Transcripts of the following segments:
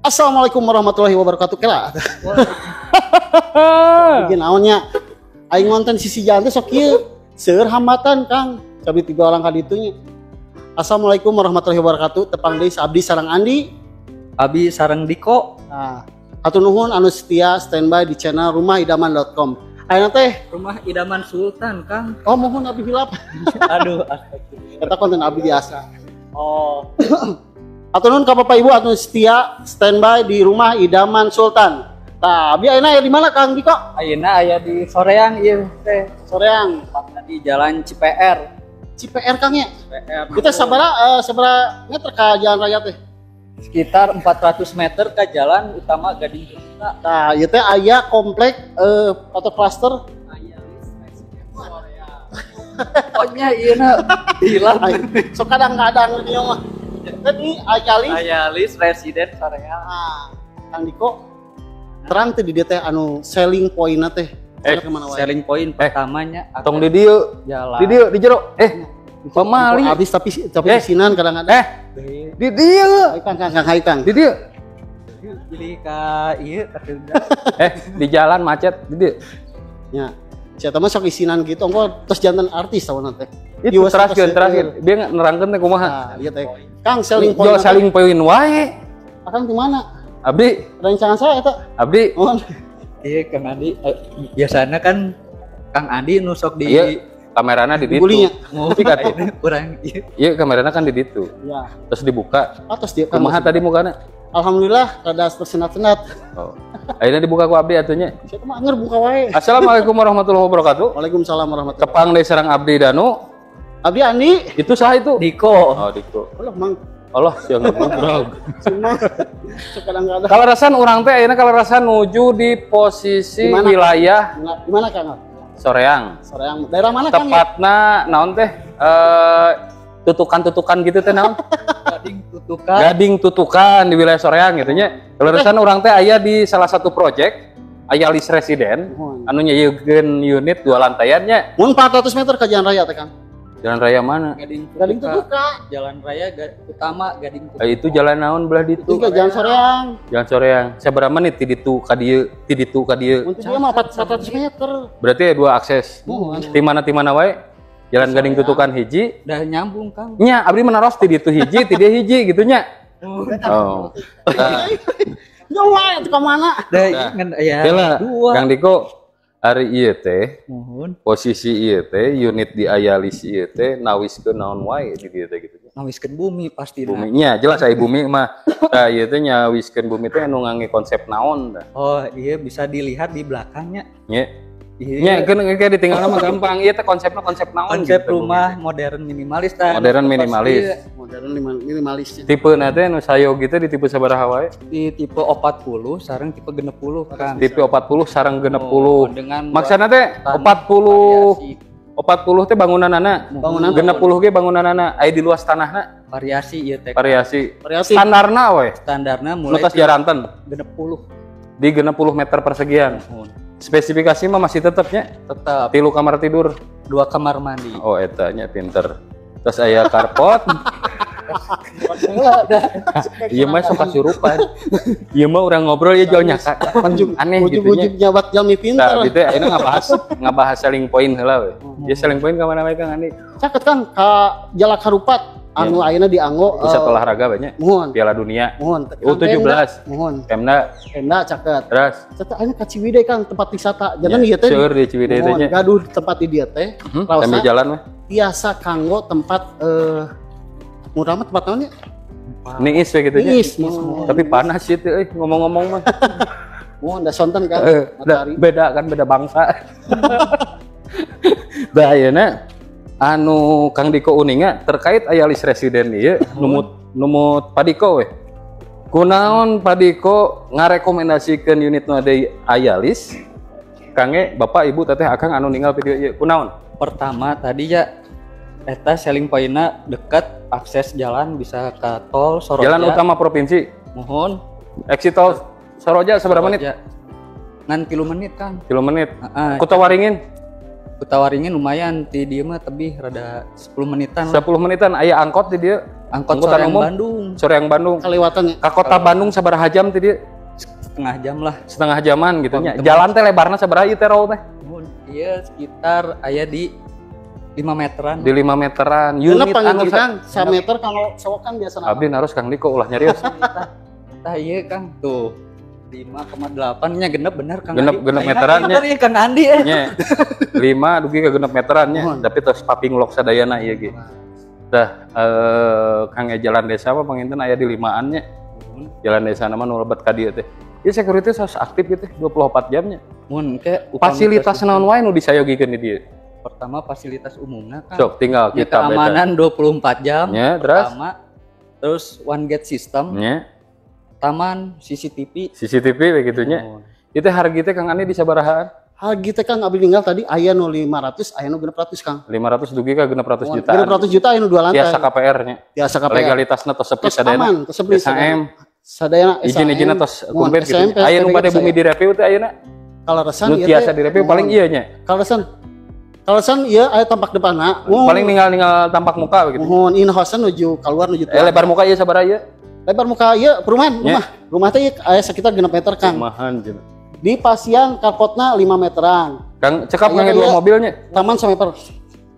Assalamualaikum warahmatullahi wabarakatuh. Kela. Bikin naonnya? Aing ngonten sisi jalan teh sok kieu. Seueur hambatan, Kang. Cabi tiga orang ka ditu nya. Assalamualaikum warahmatullahi wabarakatuh. Tepang deui abdi sareng Andi. Abi sareng Diko. Nah, hatur nuhun anu setia standby di channel rumahidaman.com. Ayeuna teh Rumah Idaman Sultan, Kang. Oh, mohon, abdi hilap. Aduh, astagfirullah. Eta konten abdi biasa. Oh, Hatur nuhun ka Bapak Ibu anu setia standby di Rumah Idaman Sultan. Tah, abdi ayeuna aya di mana, Kang Diko? Ayeuna aya di Soreang ieu teh. Soreang. Tepatna di Jalan CPR. CPR, Kang, ya? CPR. Kita sabara sabara meter ka jalan raya teh? Sekitar 400 meter ke jalan utama Gading Tutuka. Nah, ieu teh aya komplek atau klaster Ayalis Residen Soreang. Pokoknya ieu na hilang. Ay, sok kadang-kadang ieu mah. Tadi Ayalis. Ayalis Residen Soreang. Nah, Kang Diko terang teh di dieu teh anu selling point teh. Eh, kemana wae? Selling point pertamanya Tong di dieu, jalan. Di dieu, di jero. Eh, pamali. Habis tapi Eh. isinan kadang-kadang. Eh, di dieu. Hayu, Kang, Kang, Kang, hayu, Kang. Di dieu. Pilih ka ieu ka. Eh, di jalan macet di dieu. Ya. Siapa mah sok isinan gitu, ongko terus janten artis tahu teh. Itu teraskeun, teraskeun. Dia nerangkeun teh kumaha. Nah, iya teh. Kang, selling point. Jual selling point wae. Akang di mana? Abdi, Rancangan saya eta. Abdi. Mohon. Iya, Kang Andi, biasanya kan Kang Andi nu sok di Iya, kamerana di ditu. Bulinya. Mau Tapi katuh. kurang ieu. Iya, kamerana kan di ditu. Ya, Terus dibuka. atas dia, Kang. Kumaha tadi mukana? Alhamdulillah rada tersenat-senat. Oh. Ayeuna dibuka ku abdi atuh nya. Siapa mah anger buka wae. Assalamualaikum warahmatullahi wabarakatuh. Waalaikumsalam warahmatullahi. Tepang deui sareng abdi Danu. Abdi Andi. Itu sah itu? Diko. Oh, Diko. Allah, Mang. Allah, sia ngobrol. Semua sok kadang-kadang. Kalarasan urang teh ayeuna kalarasan nuju di posisi Di mana? wilayah Di mana, Kang? Soreang. Soreang. Daerah mana, Kang, ya? Tepatna naon teh? Eh, tutukan-tutukan gitu teh naon? Gading Tutukan. Gading Tutukan di wilayah Soreang gitu nya. Kalarasan urang teh aya di salah satu project Ayalis Residen Mohon. anu nyieun unit dua lantaian nya. Mun 400 meter ke jalan raya teh, Kang. Jalan raya mana? Gading Gading Tutuka. Tutuka. Jalan raya utama Gading Tutuka. Eh, itu jalan naon belah Itu ditu? ke jalan Soreang. Jalan Soreang. Sabaraha menit ti ditu ka dieu, ti ditu ka dieu? Mun dia mah 400 meter. Berarti ya dua akses. Mohon. Ti mana ti mana wae? Jalan Gading Tutukan hiji. Udah nyambung, Kang. Nya, abdi menaros ti ditu hiji, ti dieu hiji gitu nya. Oh. Nah, Ya wae ke mana? Dah ngan ya Kela, dua. Kang Diko, ari ieu teh Mohon. posisi ieu teh unit di Ayalis ieu teh nawiskeun naon wae di dieu teh gitu nya. Nawiskeun bumi pasti. Bumi nya jelas aya bumi mah. Tah ieu teh nyawiskeun bumi teh anu ngangge konsep naon tah. Oh, iya bisa dilihat di belakangnya. Nya. Iya. Nya keun kayak ditinggalna mah gampang. Ieu teh konsepna konsep naon Konsep gitu, rumah modern minimalis tah. Modern minimalis. Modern minimalisnya. Tipe na teh nu sayogi teh di tipe sabaraha wae? Di tipe 40 sareng tipe 60, Kang. Tipe 40 sareng 60. Oh, dengan Maksudna teh tanah 40 variasi, 40 teh bangunanana. Bangunan. 60 ge bangunanana. Aya di luas tanahna variasi ieu teh. Variasi. Variasi. Standarna we. Standarna mulai Nu tos jaranten 60. Di 60 meter persegian. Mohon. Spesifikasi mah masih tetepnya Tetap tilu kamar tidur. Dua kamar mandi. Oh, eta nya pinter. Terus aya carport. Iya mah sok kasurupan. Ieu mah urang ngobrol ya jauh nyaka. Aneh gitu nya. Ujug-ujug nyabat jalmi pinter. Nah, gitu ayeuna ngabahas selling point heula we. Ya, selling point ka mana wae, Kang Andi? Caket, Kang, ka Jalak Harupat anu ayeuna dianggo Pusat olahraga banyak. Mohon. Piala Dunia. Mohon. U17. Mohon. Pemda. Pemda caket. Terus Caket ayeuna ka Ciwidey, Kang, tempat wisata. Jangan ieu teh. Seueur di Ciwidey teh Mohon, nya. gaduh tempat di dieu teh. Raosa Sambil jalan mah. Tiasa kanggo tempat murah mah tempat naon nya? Niis we gitu nya. Niis, mohon. Tapi panas sih teh euy ngomong-ngomong mah. Mohon da sonten kan Eh, matahari. Beda kan, beda bangsa. Dah ayeuna anu Kang Diko uninga terkait Ayalis Residen ieu numut numut Padiko we. Kunaon Padiko ngarekomendasikeun unit nu ada Ayalis kangge Bapak Ibu Teteh Akang anu ninggal video ieu, kunaon? Pertama tadi ya eta selling pointnya dekat akses jalan, bisa ke tol Soroja. Jalan utama provinsi. Mohon. Exit tol Soroja seberapa menit? Soroja. Ngan 3 menit, Kang. 3 menit. Heeh. Kota Waringin? Kutawaringin lumayan ti dieu mah tebih rada 10 menitan. 10 menitan aya angkot di dieu. Angkot Angkutan Soreang umum? Bandung. Soreang Bandung. Kalewatannya. Ka kota Bandung sabaraha jam ti dieu? Setengah jam lah. Setengah jaman gitu nya. Jalan teh lebarna sabaraha ieu teh row teh? Iya sekitar aya di 5 meteran. Di 5 meteran. Unit anu Kang, 1 meter kalau sowokan biasa. Abdi naros Kang Diko ulah nyarios. Tah ieu Kang tuh. 5,8 nya genep bener Kang. Genep genep meteran nya. Bener Kang Andi eh. Nya. 5 dugi ka genep meteran nya, tapi tos paping lok sadayana ieu ge. Tah Kang jalan desa mah panginten aya di 5-an nya. Jalan desa mah nu lebet ka dieu teh. Ieu security harus aktif gitu 24 jam nya. Mun ke fasilitas naon wae nu disayogikeun di dieu? Pertama fasilitas umumna kan. Sok tinggal kita keamanan 24 jam. Nya, terus pertama, terus one gate system. Nya. Taman CCTV. CCTV begitunya. Oh. Itu harga teh Kang Andi di sabarahaan? Harga teh Kang abdi ninggal tadi aya nu 500, aya nu 600 Kang. 500 dugi ka 600 jutaan. 600 juta aya nu 2 lantai. Biasa KPR nya. Biasa KPR. Legalitasna tos sepi sadayana. Aman, tos sepi. SAM. Sadayana izin-izinna tos komplit gitu. Aya nu bade bumi direview teh ayeuna. Kaleresan ieu teh. Biasa direview paling ieu nya. Kaleresan. Kaleresan ieu aya tampak depanna. Paling ninggal-ninggal tampak muka begitu. Muhun in-house nuju keluar nuju. Lebar muka ieu sabaraha ieu? Lebar muka ieu perumahan, rumah. Rumah teh aya sekitar 6 meter Kang. Rumahan cenah. Di pasian carportna 5 meteran. Kang cekap kang 2 mobilnya. Taman sameter.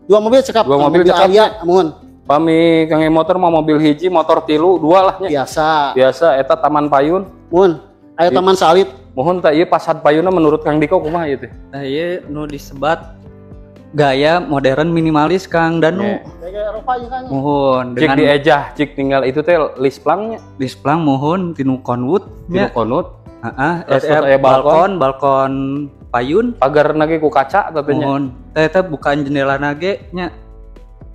2 mobil cekap. 2 mobil cekap. Aya muhun. Pami kang motor mah mobil hiji, motor 3, 2 lah nya. Biasa. Biasa eta taman payun. Muhun. Aya taman salit. Muhun tah ieu pasad payunna menurut Kang Diko kumaha ieu teh? Tah ieu nu disebat gaya modern minimalis Kang Danu. Gaya Eropa ieu kan. Muhun dengan cik diejah, cik tinggal itu teh lisplangnya. Lisplang muhun tinu konwood nya. Tinu konwood. Heeh, balkon, balkon payun, pagar ge ku kaca tatunya. Muhun. Teh teh bukaan jendela ge nya.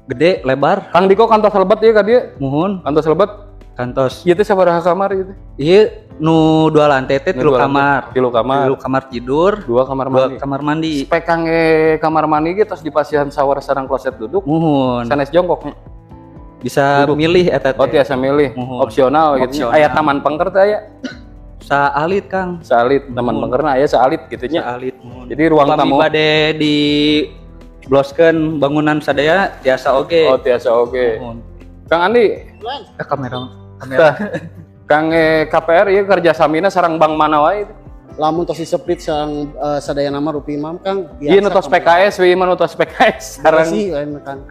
Gede, lebar. Kang Diko kantos lebet ieu ka dieu? Muhun. Kantos lebet. Kantos. Ieu teh sabaraha kamar ieu teh? Ieu nu 2 lantai teh 3 kamar. 3 kamar. 3 kamar tidur, 2 kamar mandi. 2 kamar mandi. Spek kangge kamar mandi ge tos dipasihan shower sareng kloset duduk. Muhun. Sanes jongkok. Bisa duduk. Milih eta teh. Oh, tiasa milih. Muhun. Opsional gitu. Aya taman pengker teh aya. Saalit Kang. Saalit taman pengkerna aya saalit gitu nya. Saalit muhun. Jadi ruang tamu bade di bloskeun bangunan sadaya tiasa oge. Oh, tiasa oge. Muhun. Kang Andi, kamera. Kang KPR ieu kerjasamina sareng bank mana wae? Lamun tos disepit sareng sadayana mah rupi imam Kang. Ieu nu tos PKS we mah nu tos PKS sareng si lain Kang.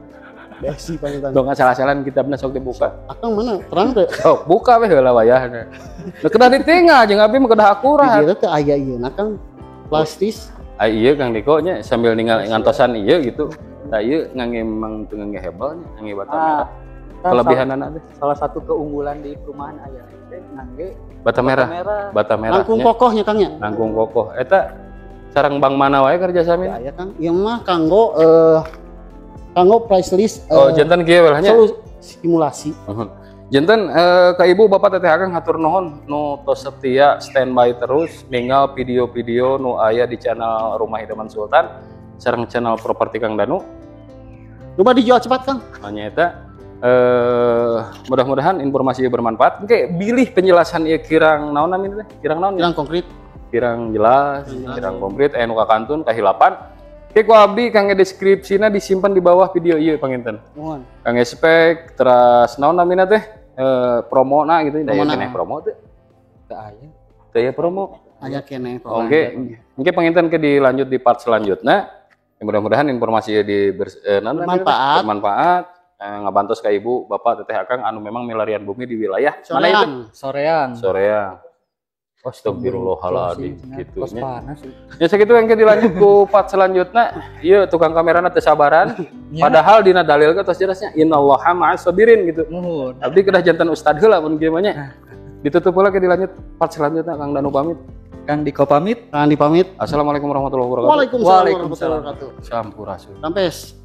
Besi pangitan. Dong salah-salan kitabna sok dibuka. Akang mana? Terang teh. Oh, buka we heula wayahna. Nu kedah ditinggal jeung abdi mah kedah akurat. Di dieu teh aya ieu na Kang. Plastis. Ai ieu Kang Diko nya sambil ninggal ngantosan ieu gitu. Tah ieu ngangge memang teu ngangge hebel nya, ngangge bata merah. Kelebihanana teh salah satu keunggulan di perumahan aya teh ngangge bata merah. Bata merah. Langkung kokohnya Kang nya. Langkung kokoh. Eta sareng bank mana wae kerjasamina? Aya Kang. Ieu mah kanggo kanggo price list. Oh, janten kieu we lah nya. Simulasi. Janten ka ibu bapak teteh akang hatur nuhun nu tos setia standby terus ninggal video-video nu aya di channel Rumah Idaman Sultan sareng channel Properti Kang Danu. Rumah dijual cepat Kang. Nya eta mudah-mudahan informasi ieu bermanfaat. Engke bilih penjelasan ieu kirang naon namina teh? Kirang naon? Kirang konkret. Kirang jelas, kirang konkret aya nu kakantun kahilapan. Oke, ku abdi kangge deskripsina disimpan di bawah video ieu panginten. Muhun. Kangge spek teras naon namina teh? Promona gitu, da aya keneh promo teh. Teu aya. Teu aya promo. Aya keneh promo. Oke, engke panginten ke dilanjut di part selanjutnya. Ya, mudah-mudahan informasi ieu di bermanfaat. Bermanfaat. Ngabantos ka ibu, bapak, teteh akang anu memang milarian bumi di wilayah mana itu? Soreang. Soreang. Astagfirullahaladzim gitu nya. Ya segitu yang dilanjut ku part selanjutnya. Ieu tukang kamerana teu sabaran. Padahal dina dalil ge tos jelasnya innallaha ma'as sabirin gitu. Muhun. Abdi kedah janten ustad heula mun kieu mah nya. Ditutup heula ke dilanjut part selanjutnya. Kang Danu pamit. Kang Diko pamit. Kang Andi pamit. Assalamualaikum warahmatullahi wabarakatuh. Waalaikumsalam warahmatullahi wabarakatuh. Sampurasun. Rampes.